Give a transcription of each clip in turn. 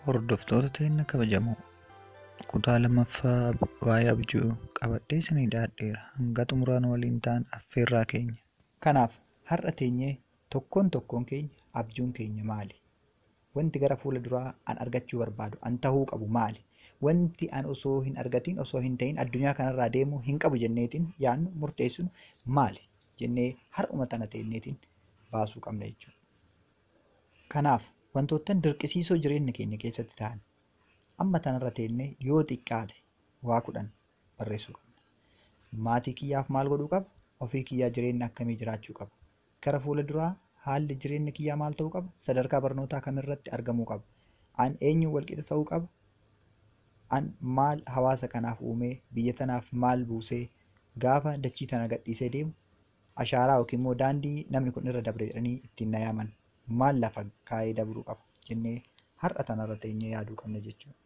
Hordoftoota teenya kabajamoo kutaa lammaffaa waa'ee abjuu qabadhee isinii dhiyaadheera. Hanga xumuraan waliin ta'an affeerraa keenya. Kanaaf har'a teenyee tokkoon tokkoon keenya abjuun keenya maali? Wanti gara fuula duraa an argachuu barbaadu, an tahuu qabu maali? Wanti an osoo hin argatiin, osoo hin ta'in addunyaa kanarraa deemuu hin qabu jenneetiin yaadnu murteessinu maali? Jennee har'uma tana teenyeetiin baasuu qabna jechuudha. Kanaaf wantoottan dirqisiisoo jireenya keenya keessatti ta'an amma tanarra teennee yoo xiqqaate waa 10 barreessuu qabna. Maatii kiyyaaf maal godhuu qaba? Ofii kiyyaa jireenya akkamii jiraachuu qaba? Gara fuula duraa haalli jireenya kiyyaa maal ta'uu qaba? Sadarkaa barnootaa kamirratti argamuu qaba? An eenyuun walqixa ta'uu qaba? An maal hawaasa kanaaf uumee, biyya tanaaf maal buusee, gaafa dachii tana gadhiisee deemu ashaaraa yookiin immoo daandii namni kun irra dabre jedhanii ittiin na yaaman maal lafa kaa'ee dabruu qaba jennee har'a tanarra teenyee yaaduu qabna jechuudha.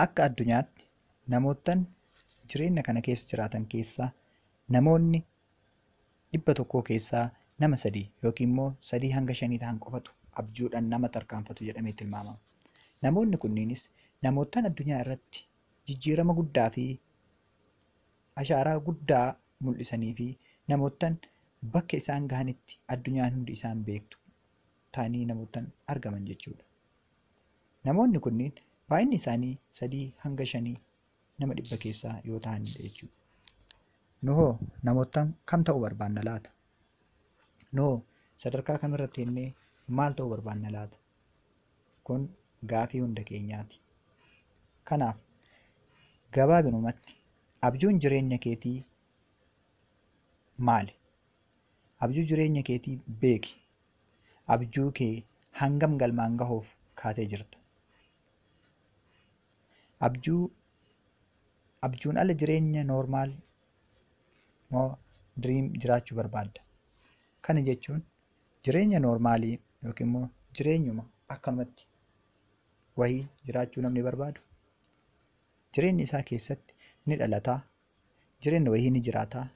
Akka addunyaatti namoottan jireenya kana keessa jiraatan keessaa namoonni 100 keessaa nama 3 yookiin immoo 3 hanga 5 ta'an qofatu abjuudhaan nama tarkaanfatu jedhamee tilmaamama. Namoonni kunniinis namoottan addunyaa irratti jijjiirama guddaa fi ashaaraa guddaa mul'isanii fi namoottan bakka isaan gahanitti addunyaan hundi isaan beektu ta'anii namoottan argaman jechuudha. Namoonni kunniin baay'inni isaanii 3 hanga 5 nama 100 keessaa yoo ta'anidha jechuudha. Nuhoo namoottan kam ta'uu barbaanna laata? Nuhoo sadarkaa kamirratti jennee maal ta'uu barbaanna laata? Kun gaafii hunda keenyaati. Kanaaf gabaabinumatti abjuun jireenya keetii maali? Abjuu jireenya keetii beeki. Abjuu kee hangam galmaan gahuuf kaatee jirta? Abjuun ala jireenya noormaal moo diriim jiraachuu barbaadda? Kana jechuun jireenya noormaalii yookiin immoo jireenyuma akkanumatti wayii jiraachuu namni barbaadu jireenya isaa keessatti ni dhalataa, jireenya wayii ni jiraataa,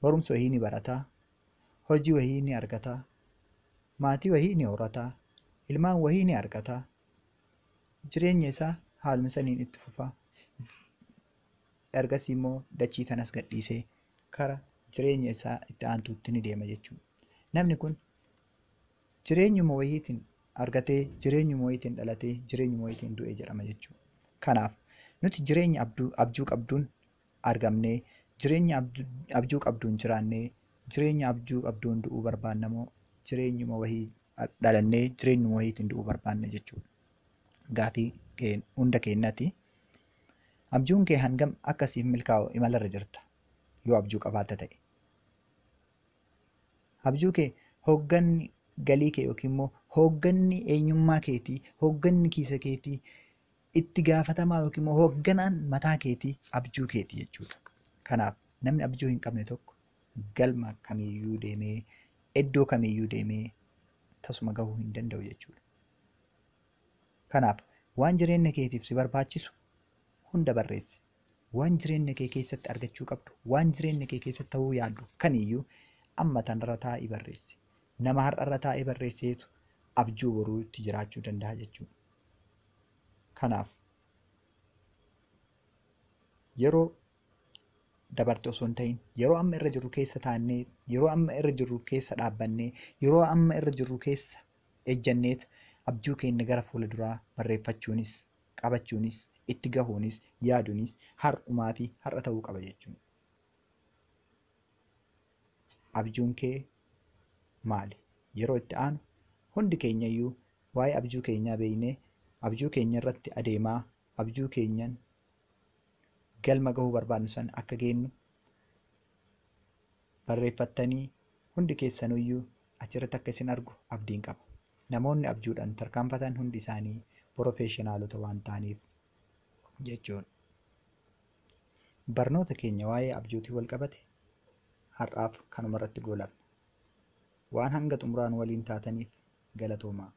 barumsa wayii ni barataa, hojii wayii ni argataa, maatii wayii ni horataa, ilmaan wayii ni argataa, jireenya isaa haaluma saniin itti fufaa. Ergasii immoo dachii tanas gadhiisee kara jireenya isaa itti aantuutti ni deema jechuudha. Namni kun jireenyuma wayiitiin argatee, jireenyuma wayiitiin dhalatee, jireenyuma wayiitiin du'e jedhama jechuudha. Kanaaf nuti jireenya abjuu qabduun argamnee, jireenya abjuu qabduun jiraannee, jireenya abjuu qabduun du'uu barbaanna moo jireenyuma wayii dhalannee jireenyuma wayiitiin du'uu barbaanna jechuudha. Gaafii hunda keenyati. Abjuun kee hangam akkasiif milkaa'u imalarra jirta yoo abjuu qabaatta ta'e. Abjuu kee hoogganni galii kee yookiin immoo hoogganni eenyummaa keetii, hoogganni kiisa keetii, itti gaafatamaa yookiin immoo hoogganaan mataa keetii abjuu keetii jechuudha. Kanaaf namni abjuu hin qabne tokko galma kamiyyuu deemee, iddoo kamiyyuu deemee tasuma gahuu hin danda'u jechuudha. Kanaaf waan jireenya keetiif si barbaachisu hunda barreessi. Waan jireenya kee keessatti argachuu qabdu, waan jireenya kee keessatti ta'uu yaaddu kamiyyuu amma tanarra taa'ii barreessi. Nama har'arra taa'ee barreesseetu abjuu boruutti jiraachuu danda'a jechuudha. Kanaaf yeroo dabarte osoo hin ta'in yeroo amma irra jirru keessa taannee, yeroo amma irra jirru keessa dhaabbannee, yeroo amma irra jirru keessa ejjanneet abjuu keenya gara fuula duraa barreeffachuunis, qabachuunis, itti gahuunis, yaaduunis har'umaa fi har'a ta'uu qaba jechuudha. Abjuun kee maali? Yeroo itti aanu hundi keenyayyuu waa'ee abjuu keenyaa beeknee abjuu keenya irratti adeemaa abjuu keenyan galma gahuu barbaadnu san akka geenyu barreeffattanii hundi keessanuyyuu achirratti akka isin argu abdiin qaba. Namoonni abjuudhaan tarkaanfatan hundi isaanii piroofeeshinaalota waan ta'aniif jechuudha. Barnoota keenya waa'ee abjuutii wal qabate har'aaf kanuma irratti goolabna. Waan hanga xumuraan waliin taataniif galatoomaa.